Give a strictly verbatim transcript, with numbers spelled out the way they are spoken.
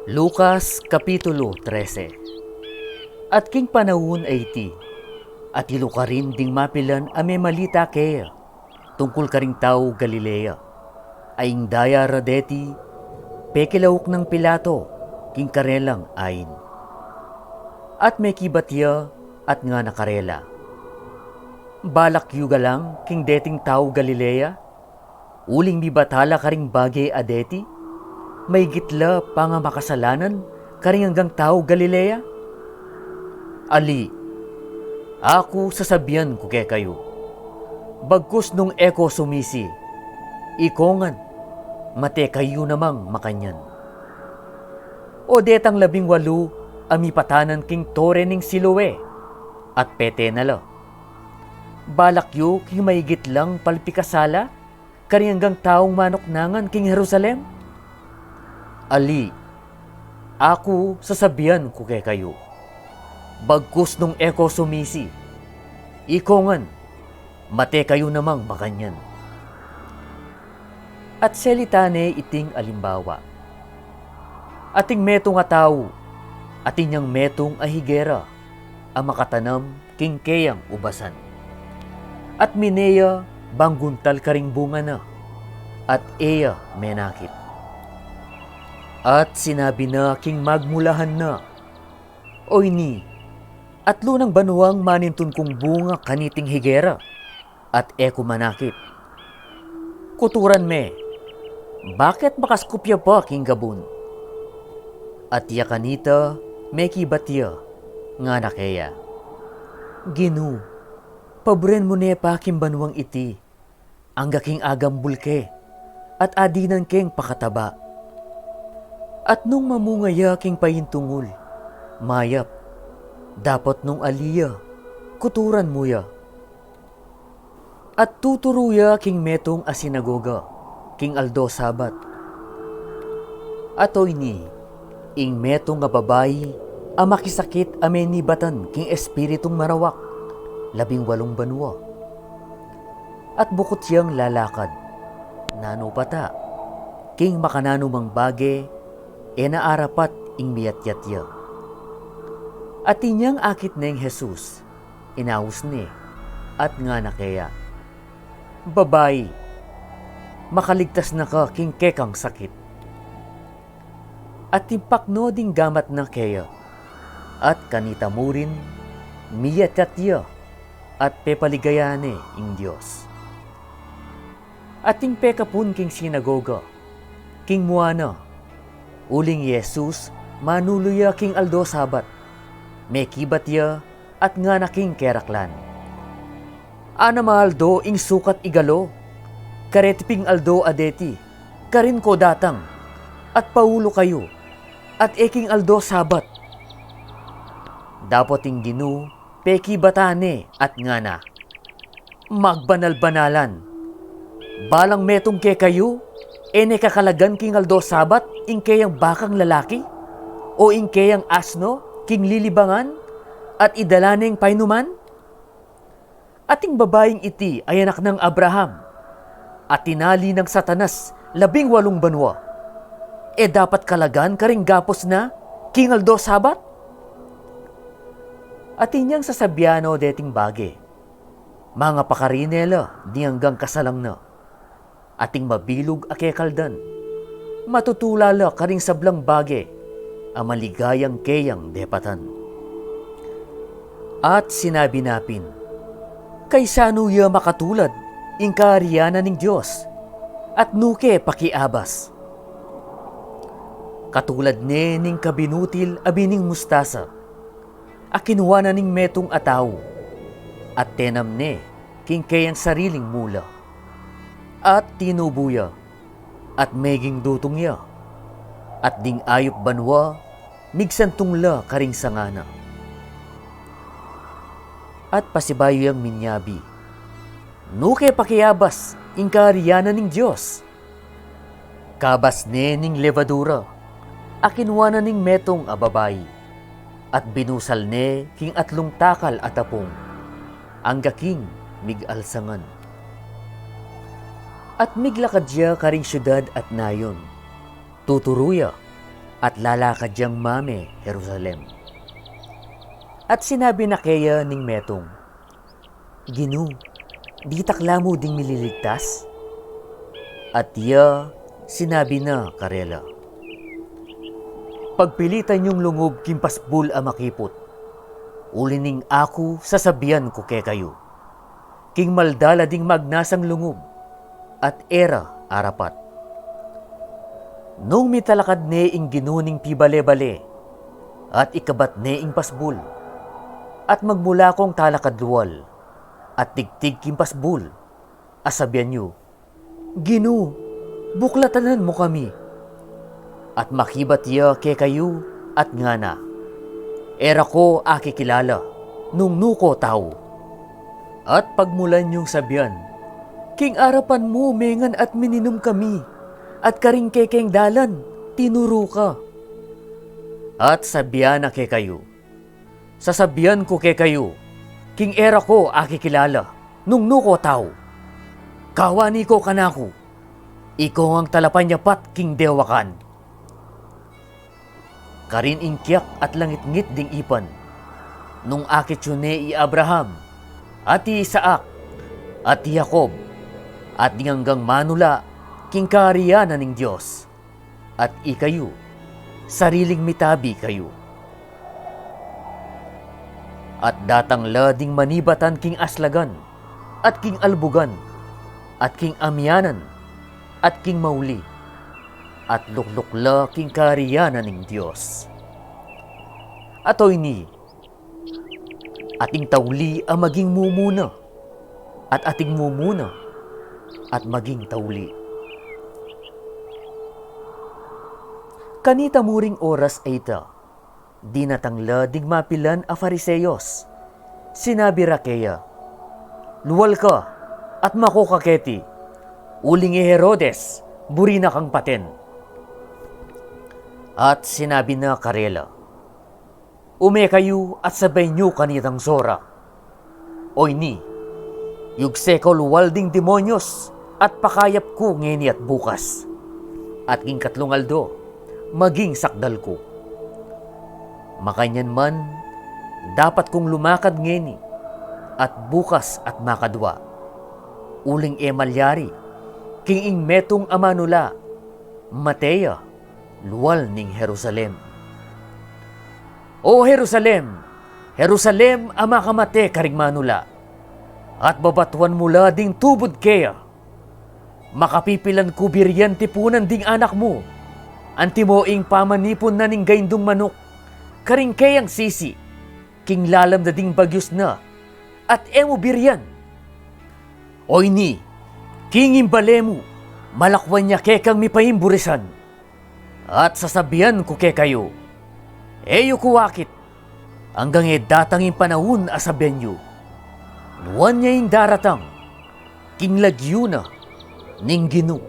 Lucas, Kapitulo trese. At king panaun a iti, atilu karin ding mapilan a memalita kaya tungkul karing tau Galilea, a ing daya ra deti, pekilauk nang Pilato king karelang ain. At mekibat ya at ngana karela, "Balak yu galang king deting tau Galilea? Uling mibata la karing bage a deti, maigit la pangamakasalanan karing anggang tau Galilea? Ali, aku sasabian ku kekayu, bagkus nung e ko sumisi, ikongan, mate kayu namang makanyan." O detang labing walu a mipatanan king tore ning Siloe, at pete na la, balak yu king maigit lang palpikasala karing anggang taung manuknangan king Jerusalem? Ali, aku sasabian ku kekayu, bagkus nung e ko sumisi, ikongan, mate kayu namang makanyan. At selita ne iting alimbawa. Ating metung a tau, atin yang metung a higera a makatanam king keyang ubasan. At mine ya bang guntal karing bunga na, at e ya menakit. At sinabi na king magmulahan na, "O ini, atlu nang banuang manintun kung bunga kaniting higera, at e ku manakit. Kuturan me, bakit makaskup ya pa king gabun?" At ya kanita mekibat ya, ngana keya, "Ginu, paburen mu ne pa king banuang iti, angga king agambul ke, at adinan keng pakataba. At nung mamunga ya king paintungul, mayap, dapot nung ali ya, kuturan mu ya." At tuturu ya king metung a sinagoga king aldo Sabat. At o ini, ing metung a babai a makisakit a menibatan king espiritung marawak labing walung banua. At bukut yang lalakad, nanu pa ta, king makananu mang bage, e na arapat ing miyatyat ya. Atin yang akit neng Jesus, inaus ne, at ngana keya, "Babai, makaligtas na ka king kekang sakit." At timpakno ding gamat na keya, at kanita murin, miyatyat ya, at pepaligayan ne ing Dios. Ating pekapun king sinagoga, king mua na, uling i Jesus manulu ya king aldo Sabat, mekibat ya at ngana king keraklan, "Anam a aldo ing sukat igalo, kareti ping aldo a deti, karin ko datang, at paulu kayu, at e king aldo Sabat." Dapot ing Ginu pekibatan ne at ngana, "Magbanal-banalan, balang metung kekayu e ne kakalagan king aldo Sabat ing keyang bakang lalaki, o ing keyang asno king lilibangan, at idala neng painuman? At ing babaing iti ay anak nang Abraham, a tinali nang Satanas labing walung banua, e dapat kalagan karing gapus na king aldo Sabat?" Atin yang sasabian no deting bage, mangapakari ne la ding anggang kasalang na. Ating mabilug a kekaldan, matutula la karing sablang bage a maligayang keyang depatan. At sinabi na pin, "Kaysanu ya makatulad ing kayarian na ning Dios, at nu ke pakiabas? Katulad ne ning kabinutil a bining mustasa, a kinua na ning metung a tau, at tenam ne king keyang sariling mula, at tinubu ya, at meging dutung ya, at ding ayup banua migsantung la karing sanga na." At pasibayu yang minyabi, "Nu ke pakiabas ing kayarian na ning Dios? Kabas ne ning levadura, a kinua na ning metung a babai, at binusal ne king atlung takal a tapung, angga king migalsangan." At miglakad ya karing siudad at nayon, tuturu ya, at lalakad yang mame Jerusalem. At sinabi na keya ning metung, "Ginu, ditak la mu ding mililigtas?" At ya sinabi na karela, "Pagpilitan yung lungub king pasbul a makiput, uli ning aku sasabian ku kekayu, king malda la ding magnasang lungub, at e ra arapat." Nung mitalakad ne ing Ginu ning pibale-bale, at ikabat ne ing pasbul, at magmula kong talakad lual, at tigtig king pasbul, a sabian yu, "Ginu, buklatanan mu kami." At makibat ya kekayu, at ngana, "E ra ko akikilala, nung nu ko tau." At pagmulan yung sabian, "King arapan mu mengan at mininum kami, at karing kekeng dalan tinuru ka." At sabian na kekayu, "Sasabian ku kekayu, king e ra ko akikilala, nung nu ko tau. Kawani ko kanaku, iko ngang talapanyapat king dewakan." Karin ing kiak at langitngit ding ipan, nung akit yu ne i Abraham, at i Isaac, at i Jacob, at ding anggang manula king karian na ning Dios, at ikayu, sariling mitabi kayu. At datang la ding manibatan king aslagan, at king albugan, at king amianan, at king mauli, at lukluk la king karian na ning Dios. At oyni, ating tauli a maging mumuna, at ating mumuna at maging tauli. Kanita mu ring oras a ita, dinatang la ding mapilan a Fariseos. Sinabi ra keya, "Lual ka at mako ka keti, uling i Herodes buri na kang paten." At sinabi na karela, "Ume kayu at sabian yu kanitang sora, 'Oyni, yugse ko lual ding demonyos at pakayap ku ngeni at bukas, at king katlung aldo maging sakdal ku.' Makanyan man, dapat kung lumakad ngeni at bukas at makadwa, uling e malyari, king ing metung a manula mate ya lual ning Jerusalem. O Jerusalem, Jerusalem a makamate karing manula, at babatuan mu la ding tubud keya! Makapipilan ku birian tipunan ding anak mu, antimo ing pamanipun na ning gaindung manuk karing keyang sisi, king lalam da ding bagyus na, at e mu birian. Oyni, king ing bale mu, malakwan ya kekang mipaimburisan. At sasabian ku kekayu, e yu ku akit, anggang e datang ing panaun a sabian yu, 'Nuan ya ing daratang, king lagyu na ning Ginu.'"